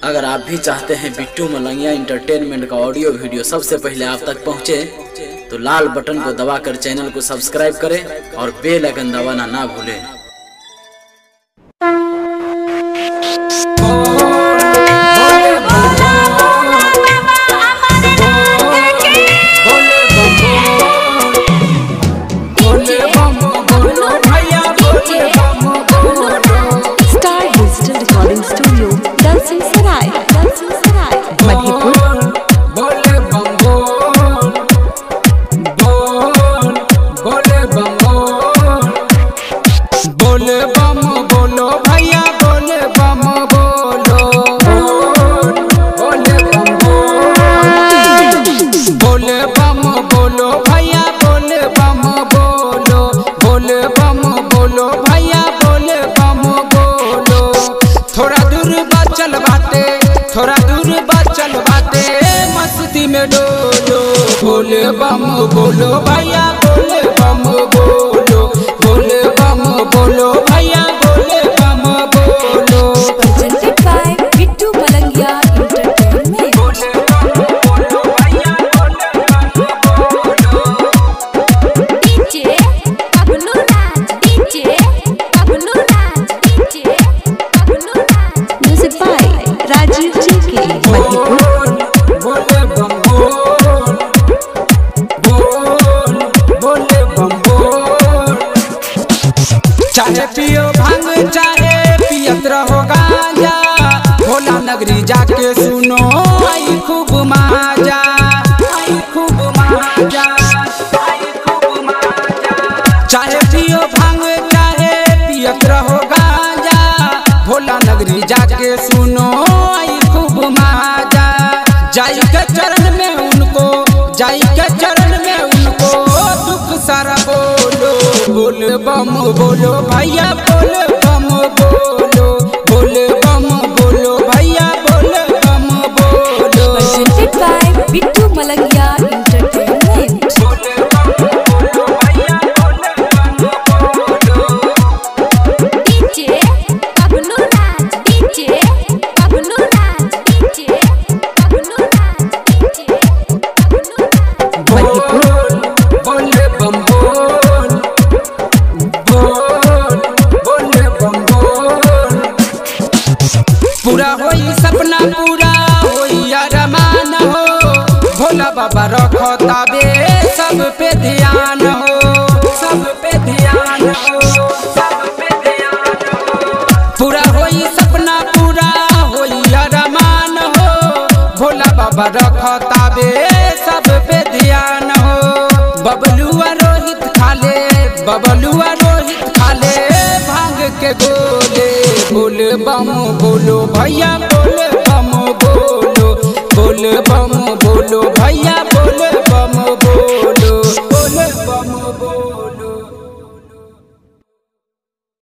अगर आप भी चाहते हैं बिट्टू मलंगिया इंटरटेनमेंट का ऑडियो वीडियो सबसे पहले आप तक पहुंचे, तो लाल बटन को दबाकर चैनल को सब्सक्राइब करें और बेल आइकन दबाना ना भूलें। Star digital recording studio, Dalsinghsarai, Dalsinghsarai, Madhepur. बोले बम बोल, बोल, बोले बम बोल, बोले बम बोलो भैया, बोले बम बोलो, बोल, बोले बम बोल, बोले बम बोलो भैया, बोले बम बोलो, बोले बम बोलो भैया, बोले बम बोलो। थोड़ा दूर बचल बाटे, थोड़ा दूर बचल बाटे, मस्ती में डोलो, बोले बम बोलो भैया, बोले बम बोलो, बोले बम बोलो भैया, बोले बम बोलो, Presented by Bittu Malangia entertainment. बोले बम बोलो भैया, बोले बम बोलो। DJ Bablu Raj, DJ Bablu Raj, DJ Bablu Raj. Music by Rajiv G K, Madhepur. बोल, बोले बम बोल, बोल, बोले बम बोल। चाहे पियो भांग चाहे पियत रहो गांजा, भोला नगरी जाके सुनो आई खूब माजा, आई खूब माजा, आई खूब माजा। चाहे पियो भांग चाहे पियत रहो गांजा, भोला नगरी जाके सुनो आई खूब माजा। जाई के चरण में उनको, जाई के चरण में उनको दुख सारा बोलो, बोल बम बोलो भैया, बोल बम बोलो, बोल बम बोलो भैया, बोल बम बोलो, Presented by Bittu Malangia entertainment. बोल बम बोलो भैया, बोल बम बोलो। DJ Bablu Raj, DJ Bablu Raj, DJ Bablu Raj, DJ Bablu Raj. Madhepur. बोल, बोले बम बोल, बोल, बोले बम बोल। पूरा होई सपना, पूरा होई अरमान हो, भोला बाबा रखताबे सब पे ध्यान हो, सब पे ध्यान हो, सब पे ध्यान हो। पूरा होई सपना, पूरा होई अरमान हो, भोला बाबा रखताबे सब पे ध्यान हो। बबलुआ रोहित खाले, बबलुआ रोहित खाले भांग के गोले, बोल बम बोलो भैया, बोल बम बोलो, बोल बम बोलो भैया,